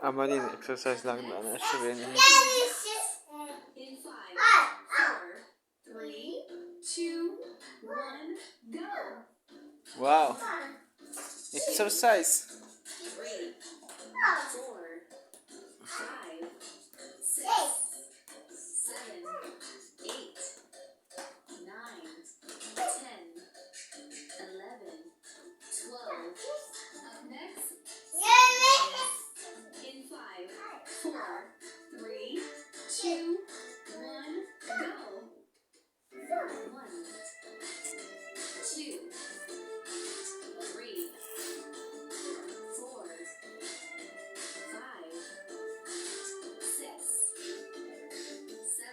Amalin exercise lak dan a hre ve a ni. Wow! Exercise!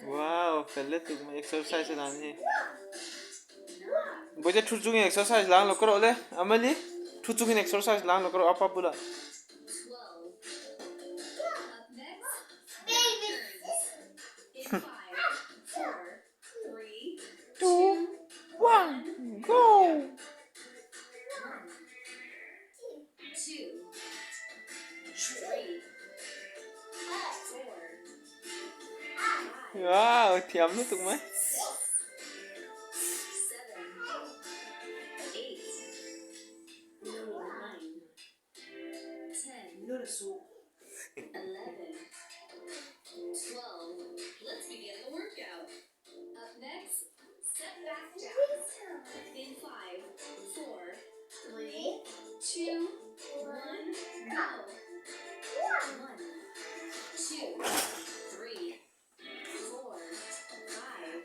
Wow! Fel lutuk mai exercise a dan hi. Bawihte thu chungin exercise lang lo ka rawh le. Amali, thu chungin exercise lang lo ka rawh apa bulah. Two, one, go! Wow, thiam lutuk mai.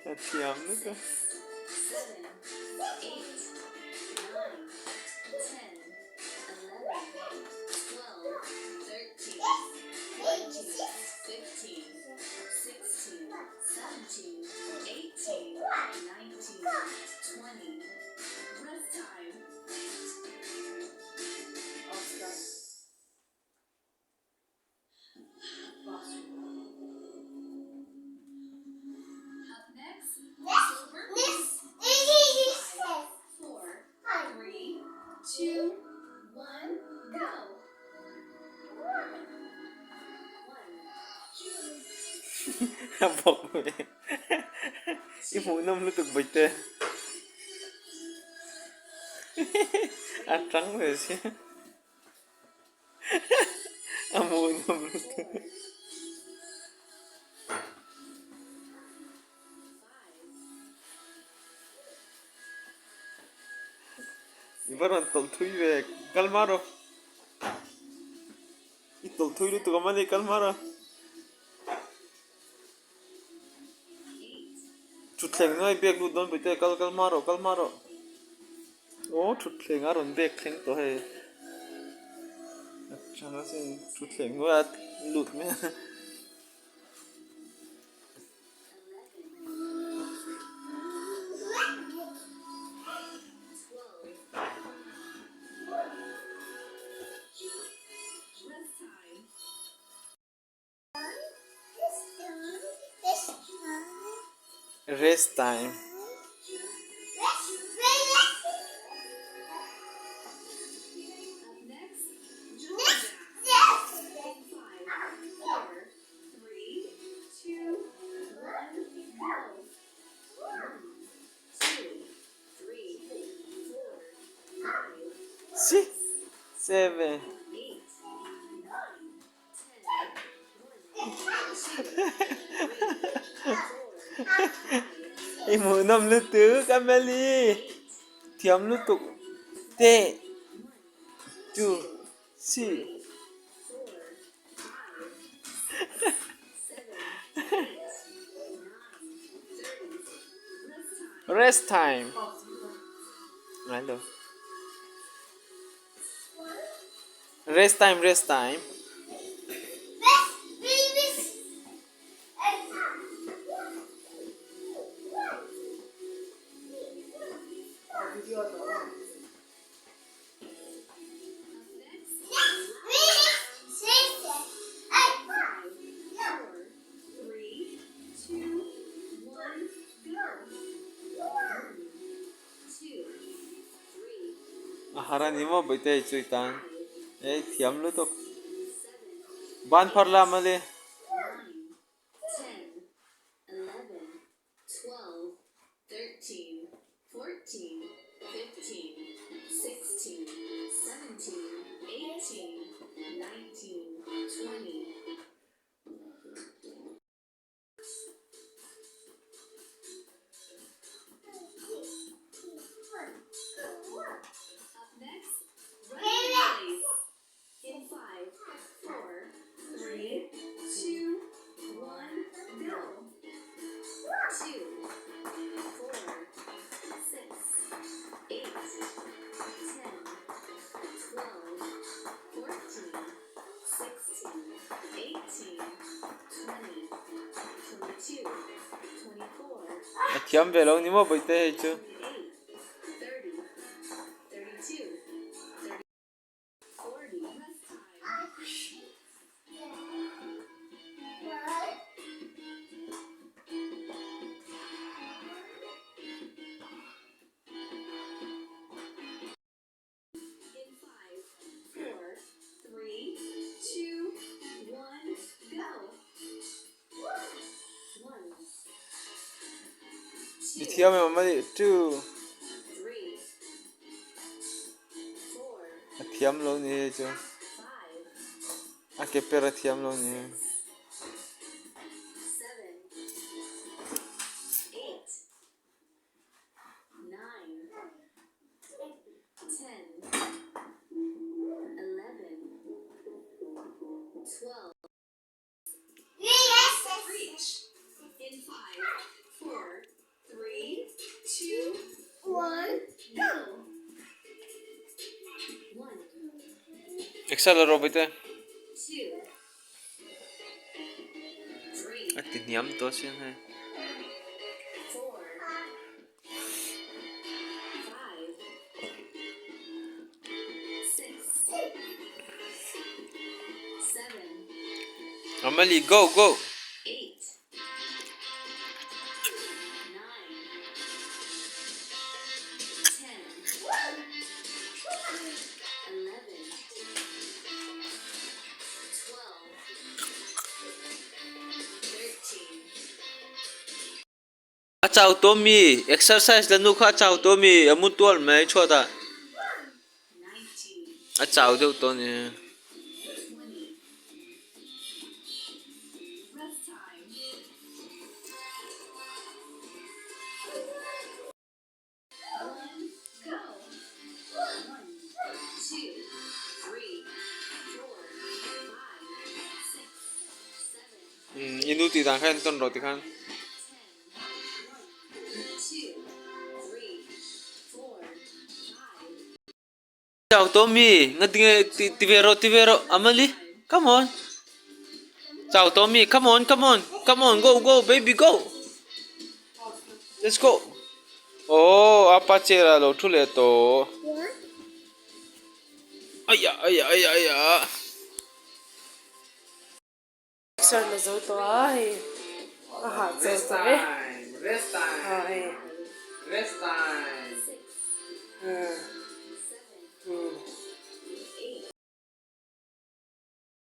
A thiam lutuk a. A bawk mai i hmuh nawm lutuk bawihte a tang ve sia. A hmuhnawm lutuk. I va rawn tawlh thui ve kal hma rawh. I tawlh thui lutuk a mani kal hma rawh. Thutthleng nuai biak lut dawn pui te kal kal hma rawh kal hma rawh. Aw thutthleng a rawn bek thleng tawh hei. A chang a sin thutthleng nuai a lut mai a. Rest time. Six, seven. I hmuhnawm lutuk Emily thiam lutuk teh chu chi rest time hello Rest time, rest time. A har a ni maw Bawihtei chu i tan e i thiam lutuk. Ban phar la mali. A thiam ve lo ni maw bawihte hei chu. I thiam em a nih chu. A thiam lo ni hei chu. A ke per a thiam lo ni. Exer la rawh bawihte. A ti hniam tawh asin hei. Amali go go. A chau tawmi exercise la nu kha a chau tawmi a mu tual mai chhuat ah a chau deuh tawh a ni. I nu tih dan kha en tawn rawh tikhan. Chau tawh mi ngatinge ti ve rawh ti ve rawh Amali come on chau tawh mi come on come on come on go go baby go let's go oh apa chair ah lo thu leh tawh aiah aiah aiah aiah. Sir la zo tawh a hei a hah chau tawh e ah hei umm umm.